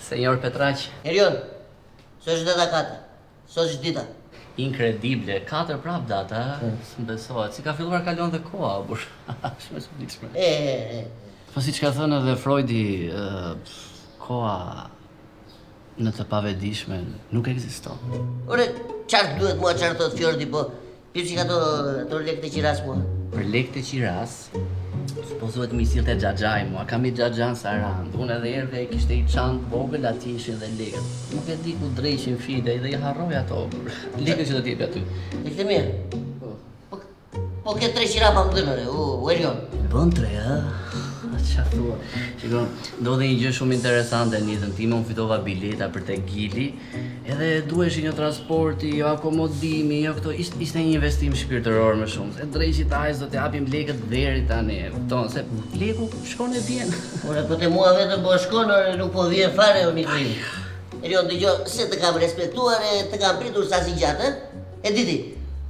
Senjor Petraq. Erion, sot është data 4. Sot është dita. Inkredible, 4 prap data, ë? S'më besohet. Si ka filluar kalon dhe koha, burrë. Shumë e çuditshme. E, e, e. Po siç ka thënë edhe Freudi, ë, koha në të pavetëdijshmen nuk ekziston. Ore, çfarë duhet mua çfarë thot Fjordi, po Pi që ka to, to lekët e qiras mua. Për lekët e qiras, supozohet m'i sillte xhaxhai mua, kam një xhaxha në Sarandë. Unë edhe erdhe e kishte një çantë vogël, aty ishin dhe lekët. Nuk e di ku dreqin file dhe i harroj ato. Lekët që do t'jepja aty. Lekët e mia? Po. Po, po ke tre qira pa më dhënë, ore, u, u Erion. Bën tre, ë? Ça thua? Shiko, ndodhi një gjë shumë interesante në jetën time, unë fitova bileta për te Gili, Edhe duheshin jo transporti, jo akomodimi, jo këto, ishte, ishte një investim shpirtëror më shumë. Se dreqit ajës do t'japim lekët dherit tani, e kupton, se leku shkon e vjen. Ore, po te mua vetëm po shkon, ore, nuk po vjen fare, o miku im. Erion, dëgjo, se të kam respektuar e të kam pritur sa si gjatë, e? E di ti,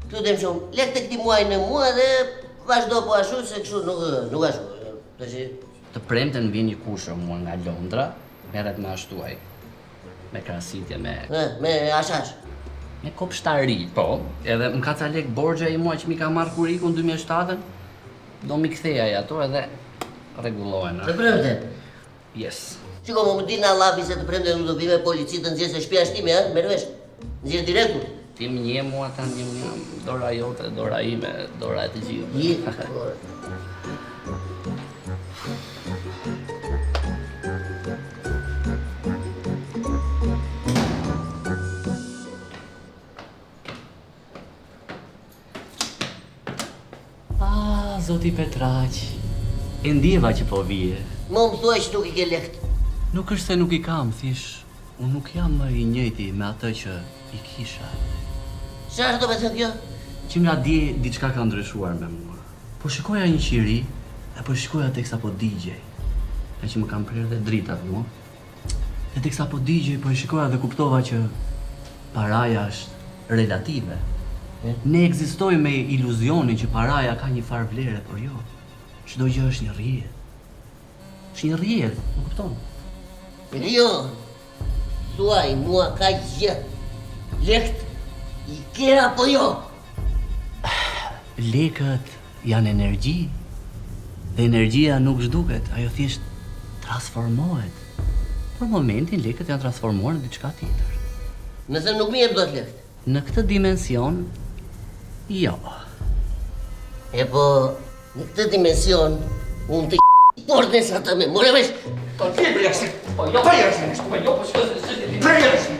të lutem shumë, lekët e këtij muaji në mua dhe vazhdo po ashtu, se kështu nuk, nuk ashtu. Tashi... Të premten vjen një kushër mua nga Londra, merret me ashtu ai. Me krasitje, me... Me, me hashash. Me kopshtari, po. Edhe më ka ca lek borxh ai mua që m'i ka marrë kur iku në 2007-ën, do m'i kthejë ai ato edhe rregullohen. Të premte? Yes. Shiko, mo më di nga llafi se të premte unë do vi me polici të nxjerr se shpia është ime, ë? Merr vesh. Nxjerr direkt unë. Ti më njeh mua tani unë jam dora jote, dora ime, dora e të gjithëve. Një. Ah, zoti Petraq, e ndjeva që po vije. Mo më thuaj që nuk i ke lekët. Nuk është se nuk i kam, thjesht unë nuk jam më i njëjti me atë që i kisha. Çfarë do me thënë kjo? Që nga dje diçka ka ndryshuar me mua. Po shikoja një qiri dhe po shikoja teksa po digjej. Ngaqë më kanë prerë dhe dritat mua. Dhe teksa po digjej, po e shikoja dhe kuptova që paraja është relative. Ne ekzistojmë me iluzionin që paraja ka një farë vlere, por jo. Çdo gjë është një rrjedhë. Është një rrjedhë, më kupton? Jo. Thuaj mua kaq gjë. Lekët i ke apo jo? Lekët janë energji dhe energjia nuk zhduket, ajo thjesht transformohet. Për momentin lekët janë transformuar në diçka tjetër. Me thënë nuk m'i jep dot lekët. Në këtë dimension, jo. E po, në këtë dimension, unë të portën sa të me, more vesh! Po, po, jo, po, jo, po, jo, po, jo, po, jo, po, jo.